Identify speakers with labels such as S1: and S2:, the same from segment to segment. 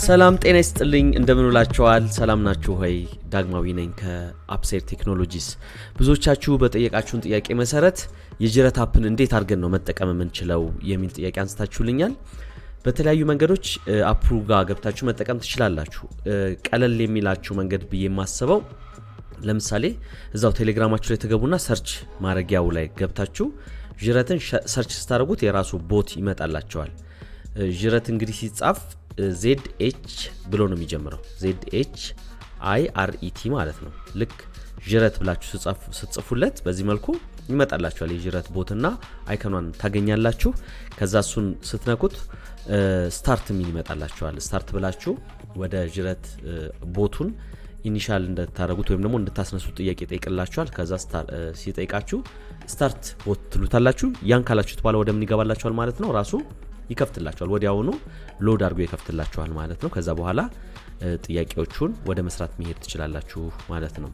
S1: ሰላም ጤና ይስጥልኝ፣ እንደምንውላችኋል? ሰላም ናችሁ ወይ? ዳግማዊ ነኝ ከአፕሴር ቴክኖሎጂስ። ብዙዎቻችሁ በጠየቃችሁን ጥያቄ መሰረት የጅረት app ን እንዴት አድርገን ነው መጠቀም የምንችለው የሚል ጥያቄ አንስታችሁልኛል። በተለያዩ መንገዶች app ኡ ጋር ገብታችሁ መጠቀም ትችላላችሁ። ቀለል የሚላችሁ መንገድ ብዬ የማስበው ለምሳሌ እዛው ቴሌግራማችሁ ላይ ትገቡና search ማድረጊያው ላይ ገብታችሁ ጅረትን search ስታደርጉት የራሱ bot ይመጣላችኋል። ጅረት እንግዲህ ሲጻፍ ZH ብሎ ነው የሚጀምረው። ZHIRET ማለት ነው። ልክ ጅረት ብላችሁ ስትጽፉለት በዚህ መልኩ ይመጣላችኋል። የጅረት bot ና icon ኗን ታገኛላችሁ። ከዛ እሱን ስትነኩት start የሚል ይመጣላችኋል። Start ብላችሁ ወደ ጅረት bot ኡን initial እንድታደረጉት ወይም ደግሞ እንድታስነሱት ጥያቄ ይጠይቅላችኋል። ከዛ ሲጠይቃችሁ start bot ትሉታላችሁ። ያን ካላችሁት በኋላ ወደ ምን ይገባላችኋል ማለት ነው? ራሱ ይከፍትላችኋል። ወዲያውኑ load አድርጎ ይከፍትላችኋል ማለት ነው። ከዛ በኋላ ጥያቄዎቹን ወደ መስራት መሄድ ትችላላችሁ ማለት ነው።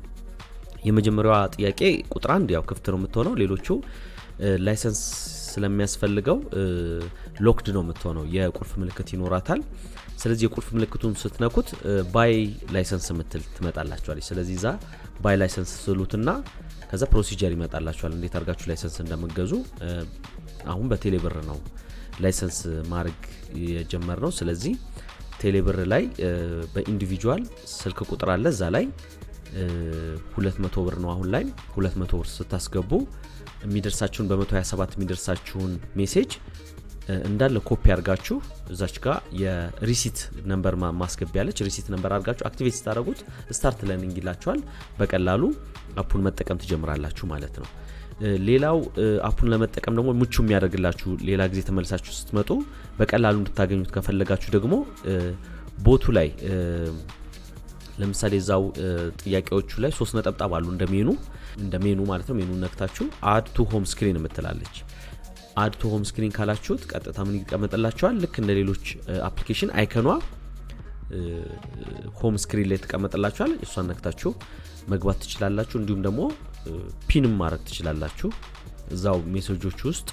S1: የመጀመሪያዋ ጥያቄ ቁጥር 1 ያው ክፍት ነው የምትሆነው። ሌሎቹ license ስለሚያስፈልገው locked ነው የምትሆነው። የቁልፍ ምልክት ይኖራታል። ስለዚህ የቁልፍ ምልክቱን ስትነኩት buy license የምትል ትመጣላችኋለች። ስለዚህ እዛ buy license ስትሉትና ከዛ procedure ይመጣላችኋል፣ እንዴት አድርጋችሁ license እንደምትገዙ። አሁን በቴሌብር ነው license ማድረግ የጀመርነው። ስለዚህ ቴሌብር ላይ በ individual ስልክ ቁጥር አለ፣ እዛ ላይ 200 ብር ነው። አሁን ላይ 200 ብር ስታስገቡ የሚደርሳችሁን በ127 የሚደርሳችሁን message እንዳለ ኮፒ አድርጋችሁ እዛች ጋር የ receipt number ማስገቢያ አለች። Receipt number አድርጋችሁ activate ስታደርጉት start learning ይላችኋል። በቀላሉ app ኡን መጠቀም ትጀምራላችሁ ማለት ነው። ሌላው app ኡን ለመጠቀም ደግሞ ምቹ የሚያደርግላችሁ፣ ሌላ ጊዜ ተመልሳችሁ ስትመጡ በቀላሉ እንድታገኙት ከፈለጋችሁ ደግሞ bot ኡ ላይ ለምሳሌ እዛው ጥያቄዎቹ ላይ ሶስት ነጠብጣብ አሉ እንደ ሜኑ ማለት ነው። ሜኑ ነክታችሁ add to home screen የምትላለች። Add to home screen ካላችሁት ቀጥታ ምን ይቀመጥላችኋል? ልክ እንደ ሌሎች application icon ኗ home screen ላይ ትቀመጥላችኋል። እሷን ነክታችሁ መግባት ትችላላችሁ። እንዲሁም ደግሞ pin ም ማድረግ ትችላላችሁ። እዛው ሜሴጆች ውስጥ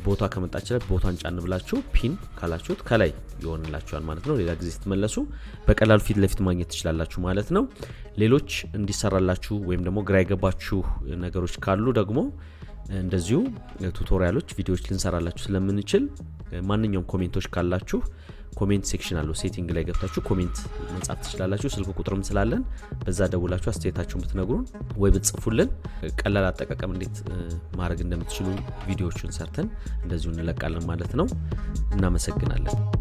S1: ቦታ ከመጣችለት ቦታን ጫን ብላችሁ pin ካላችሁት ከላይ ይሆንላችኋል ማለት ነው። ሌላ ጊዜ ስትመለሱ በቀላሉ ፊት ለፊት ማግኘት ትችላላችሁ ማለት ነው። ሌሎች እንዲሰራላችሁ ወይም ደግሞ ግራ የገባችሁ ነገሮች ካሉ ደግሞ እንደዚሁ tutorial ኦች፣ ቪዲዮዎች ልንሰራላችሁ ስለምንችል ማንኛውም comment ኦች ካላችሁ comment section አለው፣ setting ላይ ገብታችሁ comment መጻፍ ትችላላችሁ። ስልክ ቁጥርም ስላለን በዛ ደውላችሁ አስተያየታችሁን ብትነግሩን ወይ ብትጽፉልን ቀላል አጠቃቀም እንዴት ማድረግ እንደምትችሉ ቪዲዮዎቹን ሰርተን እንደዚሁ እንለቃለን ማለት ነው። እናመሰግናለን።